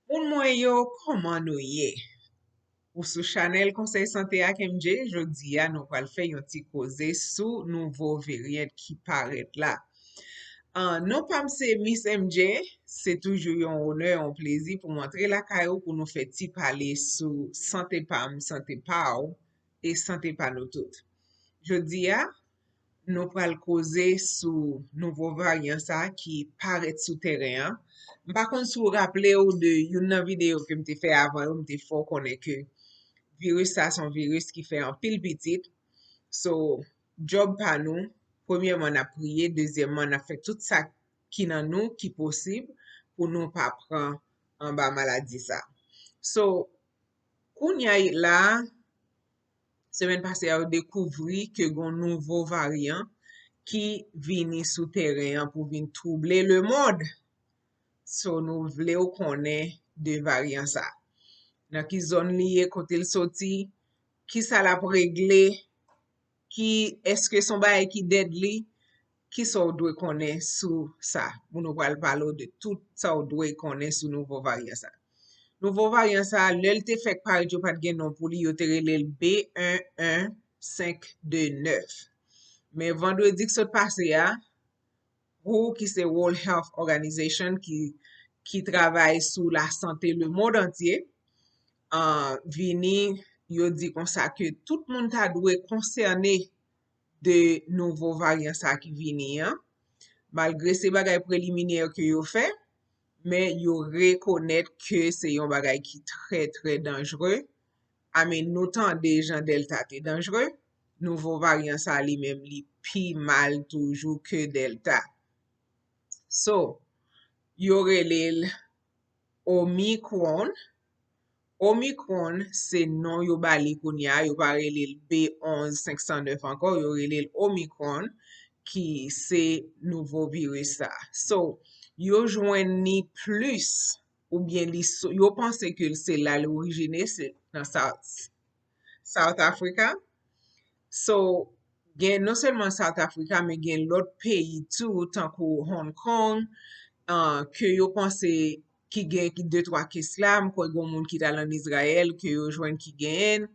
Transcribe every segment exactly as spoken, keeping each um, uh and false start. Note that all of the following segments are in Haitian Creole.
Moun mwen yo, kòman nou ye? Ou sou chanèl Konsèy Sante ak M J, jodi a nou pral fè yon ti koze sou nouvo varyant ki parèt la. Ah, non pa m se Miss M J, se toujou yon onè, yon plezi pou m antre lakay ou pou nou fè ti pale sou sante pa m, sante pa w e sante pa nou tout. Jodi a, nou pral koze sou nouvo varyan sa a ki parèt sou teren an. M pa konn si w raple w de youn nan videyo ke m te fè avan yo, m te fè w konnen ke viris sa se yon viris ki fè anpil pitit. So, djòb pa nou, premyèman, n ap priye, dezyèmman, n ap fè tout sa ki nan nou ki posib pou nou pa pran anba maladi sa. So, kounye a la, semèn pase a, yo dekouvri ke gon nouvo varyan ki vini sou teren an pou vin twouble lemonn. So, nou vle w konnen de varyan sa. Nan ki zòn li ye, kote l soti, ki sa l ap regle, ki, èske se yon bagay ki deadly, ki sa w dwe konnen sou sa? Moun, nou pral pale w de tout sa w dwe konnen sou nouvo varyan sa. Nouvo varyan sa, lè l te fèk parèt, yo pa t gen non pou li, yo te rele l B un un cinq deux neuf. Men vandredi k sot pase a, W H O ki se World Health Organization ki, ki travay sou lasante lemonn antye, ah, vini, yo di konsa ke tout moun ta dwe konsène de nouvo varyan sa ki vini an. Malgre se bagay preliminè ke yo fè, men yo rekonèt ke se yon bagay ki trè, trè danjre. I mean, nou tande jan Delta te danjre, nouvo varyan sa li menm li pi mal toujou ke Delta. So, yo rele l Omicron. Omicron se non yo ba li kounye a, yo pa rele l B onz senk san nèf ankò, yo rele l Omicron, ki se nouvo viris sa. So, yo jwenn ni plis, oubyen li so-, yo panse ke se la l orijine, se nan South, South Africa. So, gen non sèlman South Africa, men gen lòt peyi tou, tankou Hong Kong, ah, ke yo panse ki gen ki de twa kes la, m kwè gen moun ki t al ann Izrayèl, ke yo jwenn ki genyen l.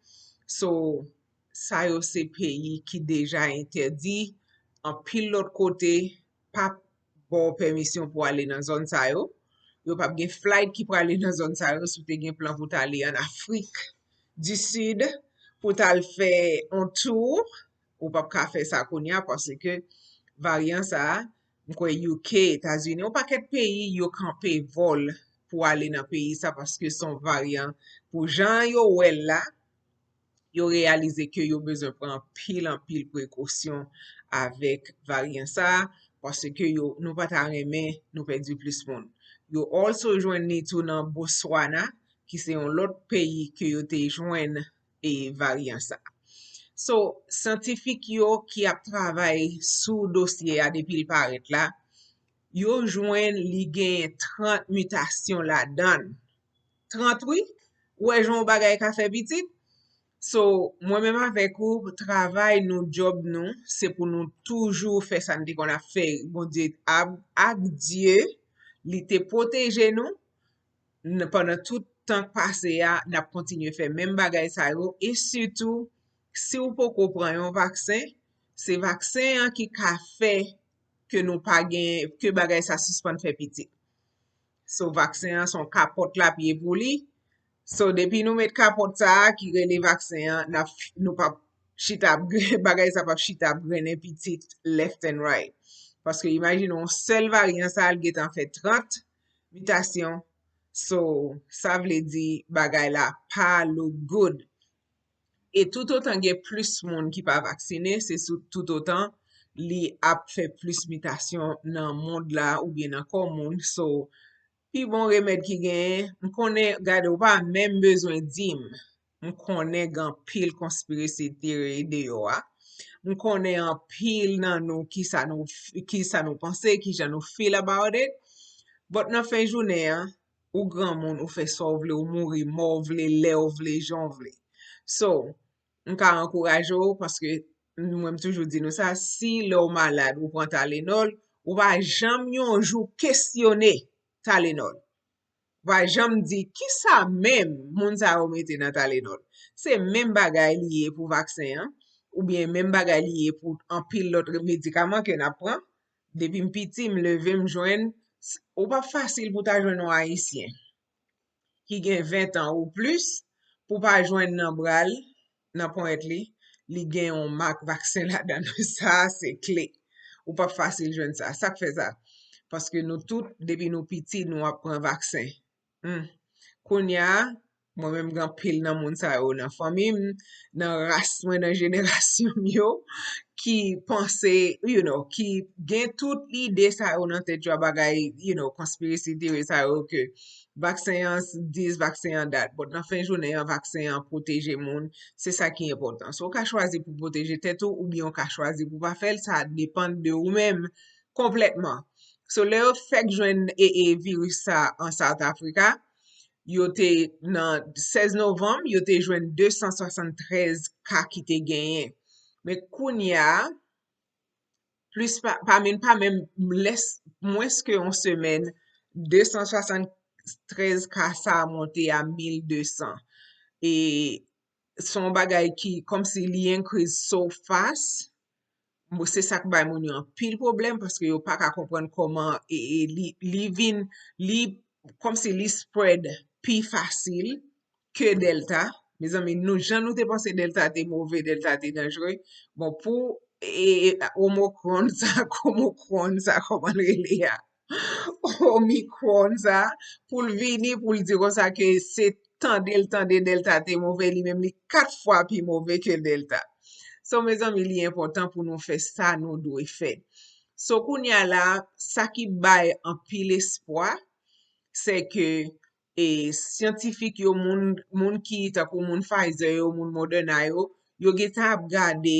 So, sa yo se peyi ki deja entèdi. Anpil lòt kote p ap ba w pèmisyon pou ale nan zòn sa yo. Yo p ap gen flight ki prale nan zòn sa yo. Si w te gen plan pou w t ale ann Afrik di Sid, pou w t al fè yon tou, ou p ap ka fè sa kounye a, paske varyan sa a, m kwè U K, Etazini, yon pakèt peyi, yo kanpe vòl pou ale nan peyi sa, paske se yon varyan, pou jan yo wè l la, yo reyalize ke yo bezwen pran anpil, anpil prekosyon avèk varyan sa a, paske yo, nou pa ta renmen nou pèdi plis moun. Yo also jwenn li tou nan Botswana, ki se yon lòt peyi ke yo te jwenn e varyan sa. So, syantifik yo ki ap travay sou dosye a depi l parèt la, yo jwenn li genyen trant mitasyon ladan l. Trant wi, ou wè jan yon bagay ka fè pitit? So, mwen menm avèk ou, travay nou, djòb nou, se pou nou toujou fè sa n te konn ap fè, Bondye ap, ak Dye, li te pwoteje nou, n-, pandan tout tan k pase a, n ap kontinye fè menm bagay sa yo, e sitou, si w poko pran yon vaksen, se vaksen an ki ka fè ke nou pa gen, ke bagay sa sispann fè pitit. So, vaksen an se yon kapòt l ap ye pou li. So, depi nou met kapòt sa a ki rele vaksen an, n ap, nou p ap chita ap gre-, bagay sa p ap chita ap grennen pitit left and right. Paske imajine yon sèl varyan sa a, l gentan fè trant mitasyon. So, sa vle di bagay la pa look good. E toutotan gen plis moun ki pa vaksine, se sou, toutotan li ap fè plis mitasyon nan mond la oubyen nan kò moun. So, pi bon remèd ki genyen, m konnen, gade, ou pa menm bezwen di m. M konnen gen anpil conspiracy theory deyò a. M konnen anpil nan nou ki sa nou, ki sa nou panse, ki jan nou feel about it. But nan fen jounen an, ou granmoun, ou fè sa w vle, ou mouri mò w vle, lè w vle, jan w vle. So, m ka ankouraje w, paske mwen m toujou di nou sa, si lè w malad, ou pran Tylenol, ou pa janm yon jou kesyone Tylenol. pa janm di kisa menm moun sa yo mete nan Tylenol. Se menm bagay li ye pou vaksen an, oubyen menm bagay li ye pou anpil lòt medikaman ke n ap pran. Depi m piti, m leve, m jwenn, ou p ap fasil pou ta jwenn yon Ayisyen ki gen ven tan ou plis, pou pa jwenn nan bra l, nan ponyèt li, li gen yon mak vaksen ladan l. Sa a se kle. Ou p ap fasil jwenn sa. Sa k fè sa? Paske nou tout, depi nou piti, nou ap pran vaksen. Hmm. Kounye a, mwen menm gen anpil nan moun sa yo nan fanmi m, nan ras mwen, nan jenerasyon m yo, ki panse, you know, ki gen tout lide sa yo nan tèt yo a, bagay, you know, conspiracy theory sa yo ke vaksen an dis, vaksen an dat. But nan fen jounen an, vaksen an pwoteje moun. Se sa ki enpòtan. So, ou ka chwazi pou pwoteje tèt ou, oubyen ou ka chwazi pou pa fè l. Sa depann de ou menm konplètman. So, lè yo fèk jwenn e, e viris sa an South Africa, yo te, nan sèz novanm, yo te jwenn de san swasanntrèz ka ki te genyen. Men kounye a, plis pa, pa menm, pa menm lès, mwens ke yon semèn, de san swasanntrèz ka sa a monte a mil de san. E se yon bagay ki kòmsi li increase so fast. Bon, se sa k bay moun yo anpil pwoblèm, paske yo pa ka konprann kòman e, e li, li vin, li kòmsi li spread pi fasil ke Delta. Mezanmi, nou, jan nou te panse Delta te move, Delta te danjere. Bon, pou e, e, Omicron sa, Omicron sa, kòman l rele a? Omicron sa, pou l vini, pou l di konsa ke se tande l tande Delta te move, li menm li kat fwa pi move ke Delta. So, mezanmi, li enpòtan pou nou fè sa nou dwe fè. So, kounye a la, sa ki bay anpil espwa, se ke e syantifik yo, moun, moun ki tankou moun Pfizer yo, moun Moderna yo, yo gentan ap gade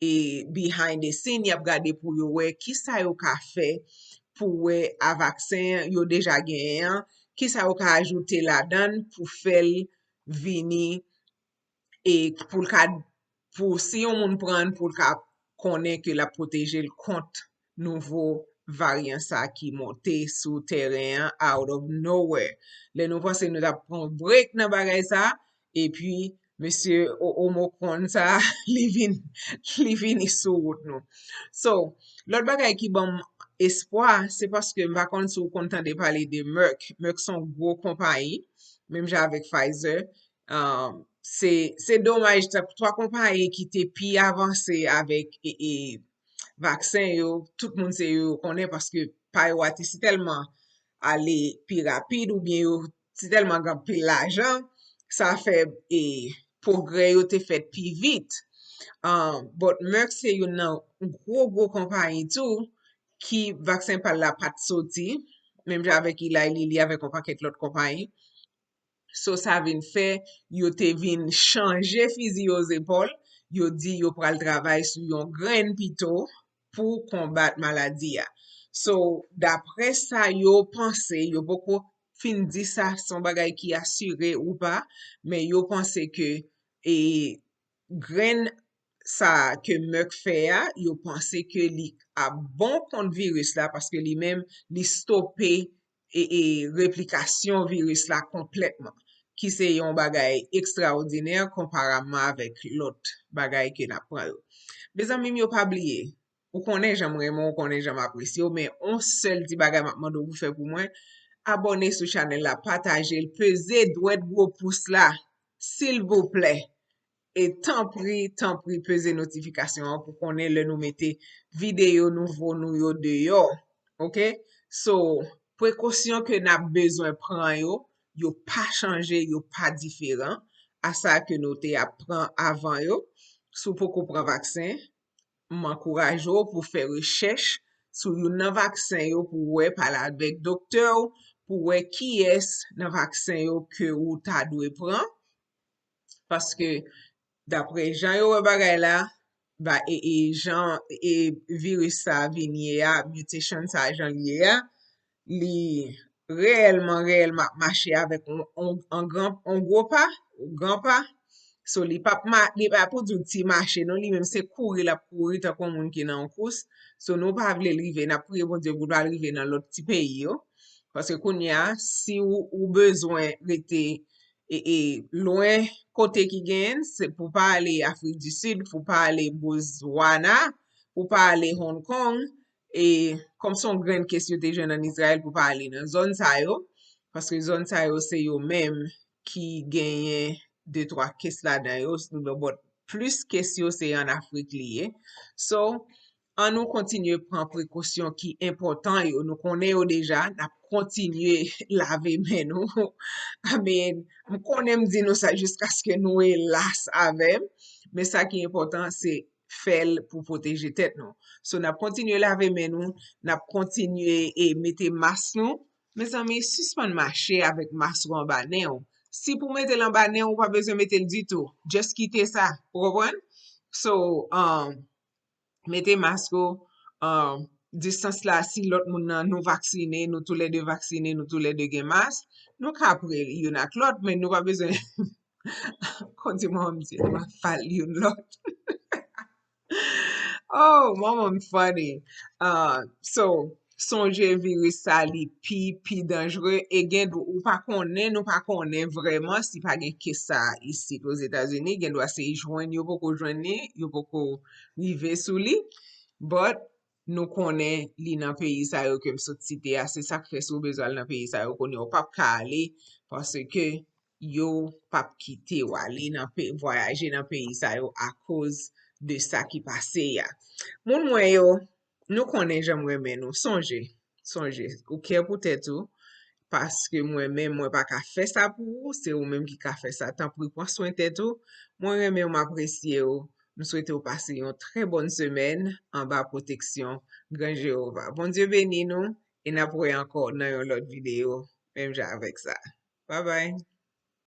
e behind the scene, y ap gade pou yo wè kisa yo ka fè pou wè a vaksen yo deja genyen an, kisa yo ka ajoute ladan l pou fè l vini e pou l ka, pou si yon moun pran l, pou l ka konnen ke l ap pwoteje l kont nouvo varyan sa ki monte sou teren an out of nowhere. Lè nou panse nou t ap pran break nan bagay sa, epi mesye O-, Omicron sa, li vin, li vini sou wout nou. So, lòt bagay ki ban m espwa, se paske m pa konn si w konn tande pale de Merck. Merck se yon gwo konpayi, menm jan avèk Pfizer. Um, se, se domaj, twa konpayi ki te pi avanse avèk e, e, vaksen yo, tout moun se yo yo konnen, paske pa yo a te sitèlman ale pi rapid, oubyen yo sitèlman gen anpil lajan, sa fè e, pwogrè yo te fèt pi vit. Um, but Merck se youn nan gwo, gwo konpayi tou, ki vaksen pa l la pa t soti, menm jan avèk Eli Lilly, avèk yon pakèt lòt konpayi. So, sa vin fè yo te vin chanje fizi yo zepòl, yo di yo pral travay sou yon grenn pito pou konbat maladi a. So, daprè sa yo panse, yo poko fin di sa, se yon bagay ki asire ou pa, men yo panse ke e, grenn sa ke Merck fè a, yo panse ke li ap bon kont viris la, paske li menm, li stope e, e, replikasyon viris la konplètman, ki se yon bagay ekstraòdinè konparabman avèk lòt bagay ke n ap pran yo. Mezanmi m yo, pa bliye, ou konnen jan m renmen w, ou konnen jan m apresye w, men on sèl ti bagay m ap mande w pou fè pou mwen, abòne sou chanèl la, pataje l, peze dwèt gwo pous la, silvouplè. E tanpri, tanpri, peze notifikasyon an pou konnen lè nou mete videyo nouvo nou yo deyò. Oke? So, prekosyon ke n ap bezwen pran yo, yo pa chanje, yo pa diferan a sa ke nou te ap pran avan yo. Si w poko pran vaksen, m ankouraje w pou fè rechèch sou youn nan vaksen yo, pou w wè, pale avèk doktè w, pou w wè kiyès nan vaksen yo ke ou ta dwe pran. Paske, daprè jan yo wè bagay la, ba, e, e jan e viris sa vin ye a, mutation sa jan l ye a, li reyèlman, reyèlman ap mache avèk on, on, on gran, on gwo pa, on gran pa. So, li p ap ma-, li pa pou di w ti mache, non, li menm se kouri l ap kouri tankou yon moun ki nan yon kous. So, nou pa vle l rive, n ap priye Bondye pou l pa rive nan lòt ti peyi yo. Paske kounye a, si ou, ou bezwen rete e, e, lwen kote ki genyen, se pou pa ale Afrik di Sid, pou pa ale Botswana, pou pa ale Hong Kong, e kòm se yon grenn kes yo te jwenn ann Izrayèl pou pa ale nan zòn sa yo, paske zòn sa yo se yo menm ki genyen de twa kes ladan yo, but plis kes yo se ann Afrik li ye. So, ann nou kontinye pran prekosyon ki enpòtan yo. Nou konnen yo deja, n ap kontinye lave men nou. I mean, m konnen m di nou sa jiskaske nou elas avè m, men sa ki enpòtan, se fè l pou pwoteje tèt nou. So, n ap kontinye lave men nou, n ap kontinye e mete mas nou. Mezanmi, sispann mache avèk mas ou anba nen w. Si pou mete l anba nen w, ou pa bezwen mete l ditou. Just kite sa. Ou konprann? So, um, mete mas ou, um, distans la, si lòt moun nan nou vaksine, nou toulède vaksine, nou toulède gen mas, nou ka pre youn ak lòt, men nou pa bezwen, kondi mwen di, nou pa fal youn lòt. Oh, manman m funny. Uh, so, sonje viris sa li pi, pi danjere e gen dou, ou pa konnen, nou pa konnen vrèman si pa gen kes sa isit Ozetazini, gen dwa se jwenn yo poko jwenn li, yo poko rive sou li, but nou konnen li nan peyi sa yo ke m sot site a, se sa k fè si w bezwen al nan peyi sa yo kounye a, ou p ap ka ale, paske yo p ap kite w ale nan pe, vwayaje nan peyi sa yo akoz de sa ki pase a. Moun mwen yo, nou konnen jan m renmen nou. Sonje, sonje, ou kè pou tèt ou, paske mwen menm, mwen pa ka fè sa pou ou, se ou menm ki ka fè sa. Tanpri, pran swen tèt ou. Mwen renmen w, m apresye w. M swete w pase yon trè bòn semèn anba pwoteksyon Gran Jewova. Bondye beni nou e n ap wè ankò nan yon lòt videyo, menm jan avèk sa. Bye bye.